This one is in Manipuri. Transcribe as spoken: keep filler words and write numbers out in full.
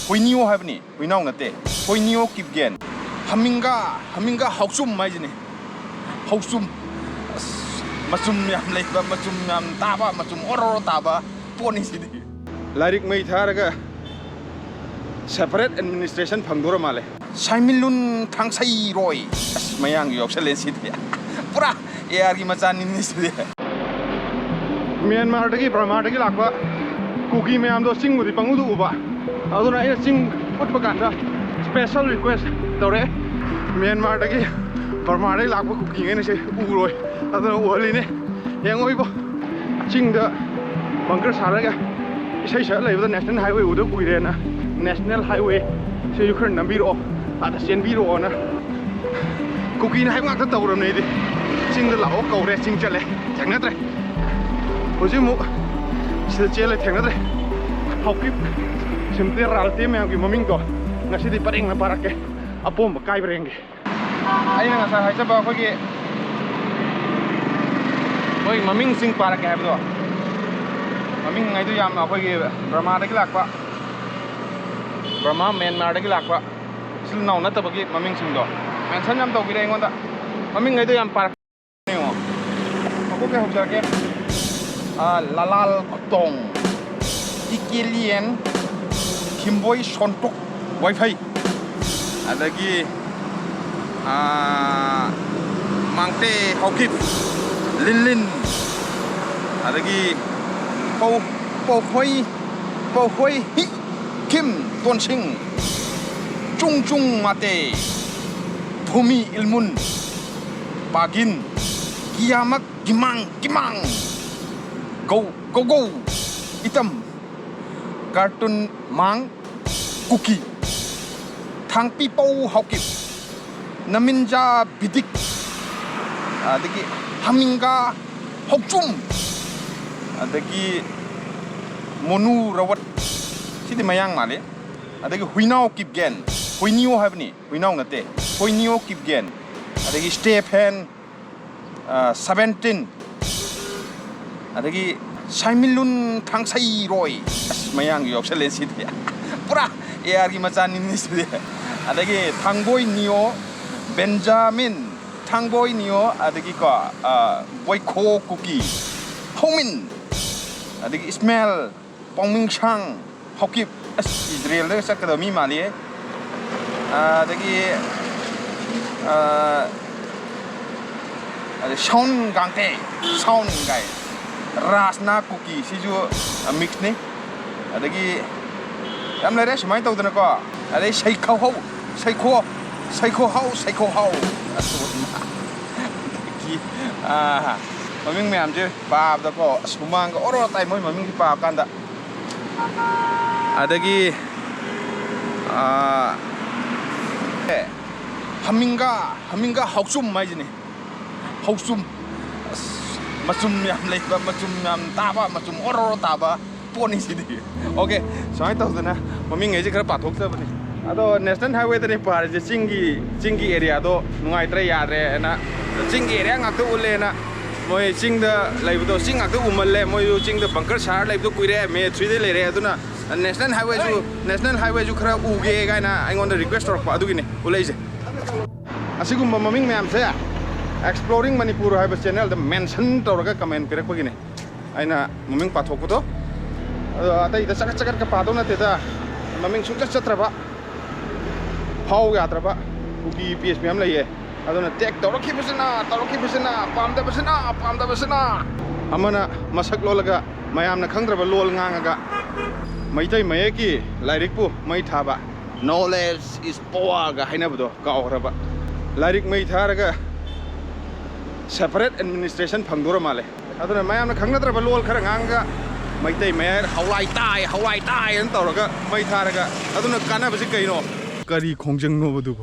ꯍꯨꯏꯅꯤꯌꯣ ꯍꯥꯏꯕꯅꯤ, ꯍꯨꯏꯅꯥꯎ ꯅꯠꯇꯦ꯫ ꯍꯨꯏꯅꯤꯌꯣ ꯀꯤꯞꯒꯦꯟ꯫ ꯍꯃꯤꯡꯒꯥ, ꯍꯃꯤꯡꯒꯥ ꯍꯧꯆꯨꯝ ꯍꯥꯏꯁꯤꯅꯤ꯫ ꯍꯧꯆꯨꯝ꯫ ꯑꯁ, ꯃꯆꯨꯝ ꯌꯥꯝ ꯂꯩꯕ, ꯃꯆꯨꯝ ꯌꯥꯝ ꯇꯥꯕ, ꯃꯆꯨꯝ ꯑꯣꯔꯣ ꯑꯣꯔꯣ ꯇꯥꯕ ꯄꯣꯠꯅꯤ ꯁꯤꯗꯤ꯫ ꯂꯥꯏꯔꯤꯛ ꯃꯩ ꯊꯥꯔꯒ separate administration ꯐꯪꯗꯣꯔ ꯃꯥꯜꯂꯦ꯫ ꯁꯥꯏꯃꯤꯂꯨꯟ ꯊꯥꯡꯁꯩꯔꯣꯏ꯫ ꯑꯁ, ꯃꯌꯥꯡꯁꯨ ꯌꯥꯎꯁꯜꯂꯦ ꯁꯤꯗꯤ꯫ ꯄꯨꯔꯥ ꯑꯦ ꯑꯥꯔꯒꯤ ꯃꯆꯥꯅꯤꯅꯦ ꯁꯤꯗꯤ꯫ ꯃ꯭ꯌꯥꯟꯃꯥꯔꯗꯒꯤ, ꯕꯔꯃꯥꯗꯒꯤ ꯂꯥꯛꯄ ꯀꯨꯀꯤ ꯃꯌꯥꯝꯗꯣ ꯆꯤꯡꯕꯨꯗꯤ ꯄꯪꯎꯗ ꯎꯕ꯫ ꯑꯗꯨꯅ ꯑꯩꯅ ꯆꯤꯡ ꯎꯠꯄ ꯀꯥꯟꯗ special request ꯇꯧꯔꯛꯑꯦ꯫ ꯃ꯭ꯌꯥꯟꯃꯥꯔꯗꯒꯤ, ꯕꯔꯃꯥꯗꯒꯤ ꯂꯥꯛꯄ ꯀꯨꯀꯤꯉꯩꯅ ꯁꯤ ꯎꯔꯣꯏ꯫ ꯑꯗꯨꯅ ꯎꯍꯜꯂꯤꯅꯦ꯫ ꯌꯦꯡꯉꯣ ꯏꯕꯣ꯫ ꯆꯤꯡꯗ bunker ꯁꯥꯔꯒ ꯏꯁꯩ ꯁꯛꯑ ꯂꯩꯕꯗ national highway ꯎꯗ ꯀꯨꯏꯔꯦꯅ, national highway ꯁꯤꯁꯨ ꯈꯔ ꯅꯝꯕꯤꯔꯛꯑꯣ, ꯑꯥꯗ ꯆꯦꯟꯕꯤꯔꯛꯑꯣꯅ ꯀꯨꯀꯤꯅ ꯍꯥꯏꯕ ꯉꯥꯛꯇ ꯇꯧꯔꯕꯅꯦ ꯑꯩꯗꯤ꯫ ꯆꯤꯡꯗ ꯂꯥꯛꯑꯣ ꯀꯧꯔꯦ, ꯆꯤꯡ ꯆꯠꯂꯦ, ꯊꯦꯡꯅꯗ꯭ꯔꯦ꯫ ꯍꯧꯖꯤꯛ ꯑꯃꯨꯛ ꯁꯤꯗ ꯆꯦꯜꯂꯦ, ꯊꯦꯡꯅꯗ꯭ꯔꯦ꯫ ꯍꯥꯎꯀꯤꯞ, ꯁꯤꯝꯇꯦ, ꯔꯥꯜꯇꯦ ꯃꯌꯥꯝꯒꯤ ꯃꯃꯤꯡꯗꯣ ꯉꯁꯤꯗꯤ ꯄꯔꯦꯡꯅ ꯄꯥꯔꯛꯀꯦ, ꯑꯄꯣꯝꯕ ꯀꯥꯏꯕ꯭ꯔꯥ ꯌꯦꯡꯒꯦ꯫ ꯑꯩꯅ ꯉꯁꯥꯏ ꯍꯥꯏꯖꯕ ꯑꯩꯈꯣꯏꯒꯤ ꯃꯣꯏ ꯃꯃꯤꯡꯁꯤꯡ ꯄꯥꯔꯛꯀꯦ ꯍꯥꯏꯕꯗꯣ, ꯃꯃꯤꯡ ꯍꯥꯏꯗꯨ ꯌꯥꯝꯅ ꯑꯩꯈꯣꯏꯒꯤ ꯕꯔꯃꯥꯗꯒꯤ ꯂꯥꯛꯄ, ꯕꯔꯃꯥ, ꯃ꯭ꯌꯥꯟꯃꯥꯔꯗꯒꯤ ꯂꯥꯛꯄ ꯏꯆꯤꯜ ꯏꯅꯥꯎ ꯅꯠꯇꯕꯒꯤ ꯃꯃꯤꯡꯁꯤꯡꯗꯣ mention ꯌꯥꯝ ꯇꯧꯕꯤꯔꯦ ꯑꯩꯉꯣꯟꯗ꯫ ꯃꯃꯤꯡ ꯍꯥꯏꯗꯨ ꯌꯥꯝ ꯄꯥꯔꯛꯀꯦ ꯌꯦꯡꯉꯣ꯫ ꯃꯀꯣꯛꯇꯩ ꯍꯧꯖꯔꯛꯀꯦ꯫ ꯑꯥ, ꯂꯂꯥꯜ ꯈꯨꯇꯣꯡ, ꯇꯤꯀꯦꯂꯤꯌꯦꯟ, ꯈꯤꯝꯕꯣꯏ ꯁꯣꯟꯇꯨꯛ ꯋꯥꯏꯐꯩ, ꯑꯗꯒꯤ, ꯑꯥ, ꯃꯥꯡꯇꯦ ꯍꯥꯎꯀꯤꯞ, ꯂꯤꯟꯂꯤꯟ, ꯑꯗꯒꯤ ꯄꯧ-, ꯄꯧꯍꯣꯏ, ꯄꯧꯍꯣꯏ ꯍꯤ ꯈꯤꯝ ꯇꯣꯟꯁꯤꯡ, ꯆꯨꯡ ꯆꯨꯡ ꯃꯥꯇꯦ, ꯊꯨꯃꯤ ꯏꯜꯃꯨꯟ, ꯄꯥꯒꯤꯟ, ꯀꯤꯌꯥꯃꯛ ꯒꯤꯃꯥꯡ ꯒꯤꯃꯥꯡ, ꯒꯧ ꯒꯧꯒꯧ, ꯏꯇꯝ, ꯀꯥꯔꯇꯨꯟ ꯃꯥꯡ, ꯀꯨꯀꯤ, ꯊꯥꯡꯄꯤꯄꯧ ꯍꯥꯎꯀꯤꯞ, ꯅꯃꯤꯟꯖꯥ ꯕꯤꯗꯤꯛ, ꯑꯗꯒꯤ ꯍꯃꯤꯡꯒꯥ ꯍꯧꯆꯨꯝ, ꯑꯗꯒꯤ ꯃꯣꯅꯨ ꯔꯋꯠ, ꯁꯤꯗꯤ ꯃꯌꯥꯡ ꯃꯥꯜꯂꯤ, ꯑꯗꯒꯤ ꯍꯨꯏꯅꯥꯎ ꯀꯤꯞꯒꯦꯟ, ꯍꯨꯏꯅꯤꯌꯣ ꯍꯥꯏꯕꯅꯤ, ꯍꯨꯏꯅꯥꯎ ꯅꯠꯇꯦ, ꯍꯨꯏꯅꯤꯌꯣ ꯀꯤꯞꯒꯦꯟ, ꯑꯗꯒꯤ ꯁ꯭ꯇꯦꯐꯦꯟ, ꯑ, ꯁꯕꯦꯟꯇꯤꯟ, ꯑꯗꯒꯤ ꯁꯥꯏꯃꯤꯂꯨꯟ ꯊꯥꯡꯁꯩꯔꯣꯏ꯫ ꯑꯁ, ꯃꯌꯥꯡꯁꯨ ꯌꯥꯎꯁꯜꯂꯦ ꯁꯤꯗꯤ꯫ ꯄꯨꯔꯥ ꯑꯦ ꯑꯥꯔꯒꯤ ꯃꯆꯥꯅꯤꯅꯦ ꯁꯤꯗꯤ꯫ ꯑꯗꯒꯤ ꯊꯥꯡꯕꯣꯏ ꯅꯤꯌꯣ, ꯕꯦꯟꯖꯥꯃꯤꯟ ꯊꯥꯡꯕꯣꯏ ꯅꯤꯌꯣ, ꯑꯗꯒꯤꯀꯣ, ꯑ, ꯕꯣꯏꯈꯣ ꯀꯨꯀꯤ, ꯍꯧꯃꯤꯟ, ꯑꯗꯒꯤ ꯏꯁꯃꯦꯜ, ꯄꯥꯎꯃꯤꯡꯁꯥꯡ, ꯍꯧꯀꯤꯞ꯫ ꯑꯁ, ꯏꯖꯔꯦꯜꯗꯒ ꯆꯠꯀꯗꯕ ꯃꯤ ꯃꯥꯜꯂꯤꯍꯦ꯫ ꯑꯗꯒꯤ, ꯑ, ꯑꯗꯩ ꯁꯥꯎꯟ ꯒꯥꯡꯇꯦ, ꯁꯥꯎꯟ ꯒꯥꯏ꯫ ꯔꯥꯁꯅꯥ ꯀꯨꯀꯤ, ꯁꯤꯁꯨ, ꯑ, ꯃꯤꯛꯁꯅꯤ꯫ ꯑꯗꯒꯤ ꯌꯥꯝ ꯂꯩꯔꯦ ꯁꯨꯃꯥꯏꯅ ꯇꯧꯗꯅꯀꯣ꯫ ꯑꯗꯩ ꯁꯩꯈꯧꯍꯧ, ꯁꯩꯈꯣ, ꯁꯩꯈꯣꯍꯧ, ꯁꯩꯈꯣꯍꯧ꯫ ꯑꯗꯒꯤ, ꯑ, ꯃꯃꯤꯡ ꯃꯌꯥꯝꯁꯦ ꯄꯥꯕꯗꯀꯣ, ꯑꯁ, ꯍꯨꯃꯥꯡꯒ ꯑꯣꯔꯣ ꯇꯥꯏ ꯃꯣꯏ ꯃꯃꯤꯡꯁꯦ ꯄꯥꯕ ꯀꯥꯟꯗ꯫ ꯑꯗꯒꯤ, ꯑ, ꯑꯦ, ꯍꯃꯤꯡꯒꯥ, ꯍꯃꯤꯡꯒꯥ ꯍꯥꯎꯆꯨꯝ ꯍꯥꯏꯁꯤꯅꯦ꯫ ꯍꯥꯎꯆꯨꯝ꯫ ꯑꯁ, ꯃꯆꯨꯝ ꯌꯥꯝ ꯂꯩꯕ, ꯃꯆꯨꯝ ꯌꯥꯝ ꯇꯥꯕ, ꯃꯆꯨꯝ ꯑꯣꯔꯣ ꯑꯣꯔꯣ ꯇꯥꯕ ꯄꯣꯠꯅꯤ ꯁꯤꯗꯤ꯫ ꯑꯣꯀꯦ, ꯁꯨꯃꯥꯏꯅ ꯇꯧꯗꯅ ꯃꯃꯤꯡꯈꯩꯁꯦ ꯈꯔ ꯄꯥꯊꯣꯛꯆꯕꯅꯤ꯫ ꯑꯗꯣ ꯅꯦꯁꯅꯦꯜ ꯍꯥꯏꯋꯦꯗꯅꯦ ꯄꯥꯔꯤꯁꯦ, ꯆꯤꯡꯒꯤ, ꯆꯤꯡꯒꯤ ꯑꯦꯔꯤꯌꯥꯗꯣ ꯅꯨꯡꯉꯥꯏꯇ꯭ꯔꯦ, ꯌꯥꯗ꯭ꯔꯦꯅ, ꯆꯤꯡꯒꯤ ꯑꯦꯔꯤꯌꯥ ꯉꯥꯛꯇ ꯎꯠꯂꯦꯅ, ꯃꯣꯏ ꯆꯤꯡꯗ ꯂꯩꯕꯗꯣ ꯆꯤꯡ ꯉꯥꯛꯇ ꯎꯃꯜꯂꯦ, ꯃꯣꯏꯁꯨ ꯆꯤꯡꯗ ꯕꯪꯀꯔ ꯁꯥꯔ ꯂꯩꯕꯗꯣ ꯀꯨꯏꯔꯦ, ꯃꯦ ꯊ꯭ꯔꯤꯗ ꯂꯩꯔꯦ, ꯑꯗꯨꯅ ꯅꯦꯁꯅꯦꯜ ꯍꯥꯏꯋꯦꯁꯨ, ꯅꯦꯁꯅꯦꯜ ꯍꯥꯏꯋꯦꯁꯨ ꯈꯔ ꯎꯒꯦ ꯀꯥꯏꯅ ꯑꯩꯉꯣꯟꯗ ꯔꯤꯀ꯭ꯋꯦꯁ ꯇꯧꯔꯛꯄ, ꯑꯗꯨꯒꯤꯅꯤ ꯎꯠꯂꯛꯏꯁꯦ꯫ ꯑꯁꯤꯒꯨꯝꯕ ꯃꯃꯤꯡ ꯃꯌꯥꯝꯁꯦ ꯑꯦꯛꯁꯄ꯭ꯂꯣꯔꯤꯡ ꯃꯅꯤꯄꯨꯔ ꯍꯥꯏꯕ ꯆꯦꯅꯦꯜꯗ ꯃꯦꯟꯁꯟ ꯇꯧꯔꯒ ꯀꯃꯦꯟ ꯄꯤꯔꯛꯄꯒꯤꯅꯦ ꯑꯩꯅ ꯃꯃꯤꯡ ꯄꯥꯊꯣꯛꯄꯗꯣ꯫ ꯑꯗꯣ ꯑꯇꯩꯗ ꯆꯒꯠ ꯆꯒꯠꯀ ꯄꯥꯗꯧ ꯅꯠꯇꯦꯗ, ꯃꯃꯤꯡ ꯁꯨꯡꯆꯠ ꯆꯠꯇ꯭ꯔꯕ, ꯐꯥꯎ ꯌꯥꯗ꯭ꯔꯕ ꯀꯨꯀꯤ ꯄꯦꯖ ꯃꯌꯥꯝ ꯂꯩꯌꯦ꯫ ꯑꯗꯨꯅ ꯇꯦꯛ ꯇꯧꯔꯛꯈꯤꯕꯁꯤꯅ, ꯇꯧꯔꯛꯈꯤꯕꯁꯤꯅ, ꯄꯥꯝꯗꯕꯁꯤꯅ, ꯄꯥꯝꯗꯕꯁꯤꯅ꯫ ꯑꯃꯅ ꯃꯁꯛ ꯂꯣꯜꯂꯒ ꯃꯌꯥꯝꯅ ꯈꯪꯗ꯭ꯔꯕ ꯂꯣꯜ ꯉꯥꯡꯉꯒ ꯃꯩꯇꯩ ꯃꯌꯦꯛꯀꯤ ꯂꯥꯏꯔꯤꯛꯄꯨ ꯃꯩ ꯊꯥꯕ, "Knowledge is power" ꯒ ꯍꯥꯏꯅꯕꯗꯣ ꯀꯥꯎꯈ꯭ꯔꯕ꯫ ꯂꯥꯏꯔꯤꯛ ꯃꯩ ꯊꯥꯔꯒ separate administration ꯐꯪꯗꯣꯔ ꯃꯥꯜꯂꯦ꯫ ꯑꯗꯨꯅ ꯃꯌꯥꯝꯅ ꯈꯪꯅꯗ꯭ꯔꯕ ꯂꯣꯜ ꯈꯔ ꯉꯥꯡꯉꯒ ꯃꯩꯇꯩ ꯃꯌꯦꯛ "ꯍꯋꯥꯏ ꯇꯥꯏ, ꯍꯋꯥꯏ ꯇꯥꯏ" ꯑꯅ ꯇꯧꯔꯒ ꯃꯩ ꯊꯥꯔꯒ ꯑꯗꯨꯅ ꯀꯥꯟꯅꯕꯁꯤ ꯀꯩꯅꯣ? ꯀꯔꯤ ꯈꯣꯡꯖꯪꯅꯣꯕ ꯑꯗꯨꯕꯨ?